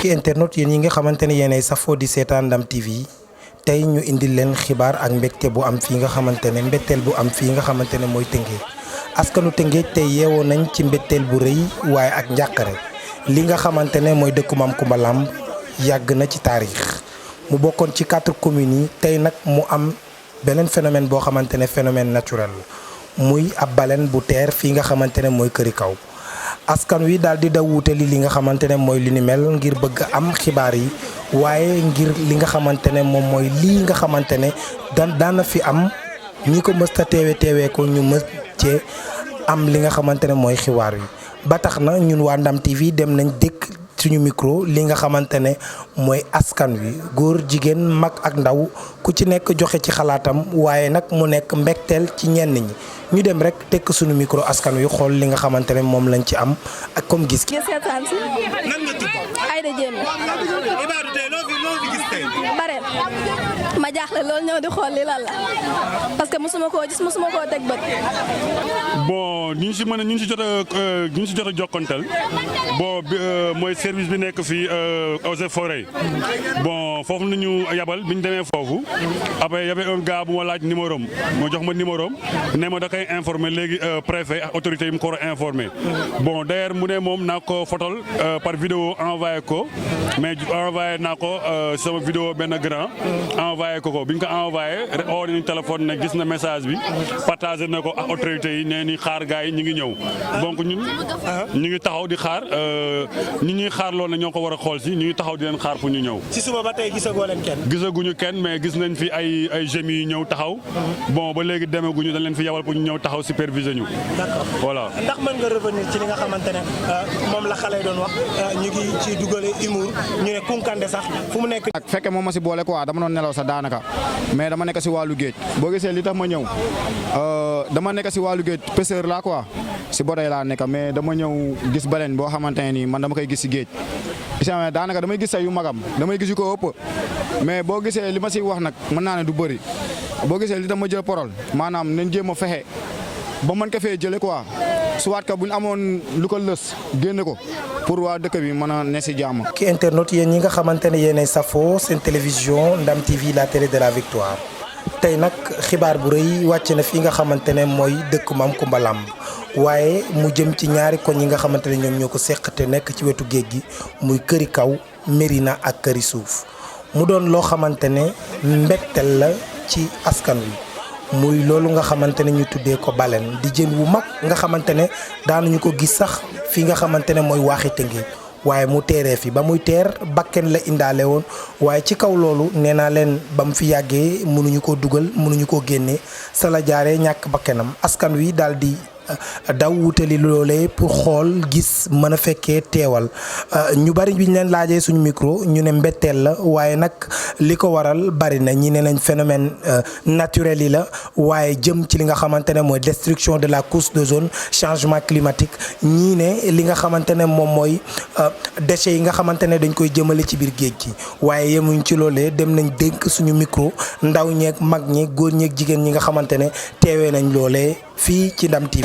ci internet yéen yi nga xamante ne yéenay safoo di seetaan Ndam TV tey ñu indil leen xibaar ak mbégte bu am fii nga xamante ne mbetteel bu am fii nga xamante ne mooy Tëngéej askanu Tëngéej tey yeewoo nañ ci mbetteel bu rëy waaye ak njàqare li nga xamante ne mooy dëkku Maam Kumba Lamb yàgg na ci taarix mu bokkoon ci 4 communes yi tey nag mu am beneen phénomène boo xamante ne phénomène naturel muy ab baleine bu teer fii nga xamante ne mooy Këri Kaw askan wi daal di daw wutali li nga xamante ne mooy li ni mel ngir bëgg am xibaar yi waaye ngir li nga xamante ne moom mooy lii nga xamante ne daana fi am ñi ko mës a teewee ko ñu mës cee am li nga xamante ne mooy xibaar yi ba tax na ñun waa Ndam TV dem nañ dëkk suñu micro li nga xamante ne mooy askan wi góor jigéen mag ak ndaw ku ci nekk joxe ci xalaatam waaye nag mu nekk mbégteel ci ñenn ñi ñu dem rek tekk suñu micro askan wi xool li nga xamante ne moom lañ ci am ak comme gis. seetaan si. nan nga tudd. Aïda Diémé. Ibadou tey loo fi gis tey. bare ma jaaxle loolu ñëw di xool li lan la parce que mosuma koo gis mosuma koo teg bët. bon ñu ngi si jot a jokkontal bon mooy service bi nekk fii eaux et forêt bon foofu la ñu yabal bi ñu demee foofu après y avait un gars bu ma laaj numéro am moo jox ma numéro am ne ma da koy informer léegi préfet ak autorité yi mu ko war a informer bon d'ailleurs mu ne moom naa ko fotol par vidéo envoyé ko mais envoyé naa ko sama vidéo benn grand envoyé ko bi ñu ko envoyé rek oo nañu téléphone ne gis na message bi partagé na ko ak autorités yi nee ni xaar gars yi ñu ngi ñëw donc ñun ñu ngi taxaw di xaar ñi ñuy xaar loolu na ñoo ko war a xool si ñu ngi taxaw di leen xaar pour ñu ñëw. ci suba ba tey gisagoo leen kenn. gisaguñu kenn mais gis nañ fi ay gémi yi ñëw taxaw bon ba léegi demeguñu dañ leen fi yabal pour ñu ñëw taxaw superviser ñu. d'accord voilà. ndax mën nga revenir ci li nga xamante ne moom la xale yi doon wax ñu ngi ci dugale humour ñu ne Kunkande sax fu mu nekk. ak fekke moom ma si boole quoi dama doon nelaw sax daanaka mais dama nekk si wàllu géej boo gisee li tax ma ñëw dama nekk si wàllu géej pêcheur laa quoi si bodey laa nekk mais dama ñëw gis baleine boo xamante ne nii man dama koy gis si géej. isamae daanaka damay gis say yu magam damay gis yu ko ëpp mais boo gisee li ma si wax nag mën naa ne du bëri boo gisee li tax ma jël parole maanaam nañ jéem a fexe ba mën ko fee jëlee quoi soit que bu ñu amoon lu ko lës génne ko pour waa dëkk bi mën a ne si jàmm. ki internet yéen ñi nga xamante ne yéenay safoo seen télévision Ndam TV la télé de la victoire tey nag xibaar bu rëy wàcc na fi nga xamante ne mooy dëkk Maam Kumba Lamb waaye mu jëm ci ñaari koñ yi nga xamante ne ñoom ñoo ko seq te nekk ci wetu géej gi muy Këri Kaw Mérina ak Këri Suuf mu doon loo xamante ne mbégteel la ci askan wi muy loolu nga xamante ne ñu tuddee ko baleine di jën wu mag nga xamante ne daanuñu ko gis sax fi nga xamante ne mooy waaxi Tëngéej waaye mu teeree fi ba muy teer bakken la indaale woon waaye ci kaw loolu nee naa leen ba mu fi yàggee mënuñu ko dugal mënuñu ko génnee sa la jaaree ñàkk bakkenam askan wi daal di daw wutali loolee pour xool gis mën a fekkee teewal ñu bari bi ñu leen laajee suñu micro ñu ne mbetteel la waaye nag li ko waral bari na ñi ne nañ phénomène naturel yi la waaye jëm ci li nga xamante ne mooy destruction de la couche d'ozone changement climatique ñii ne li nga xamante ne moom mooy déchets yi nga xamante ne dañ koy jëmale ci biir géej gi waaye yemuñ ci loolee dem nañ dénk suñu micro ndaw ñeeg mag ñi góor ñeeg jigéen ñi nga xamante ne teewee nañ loolee fii ci Ndam TV.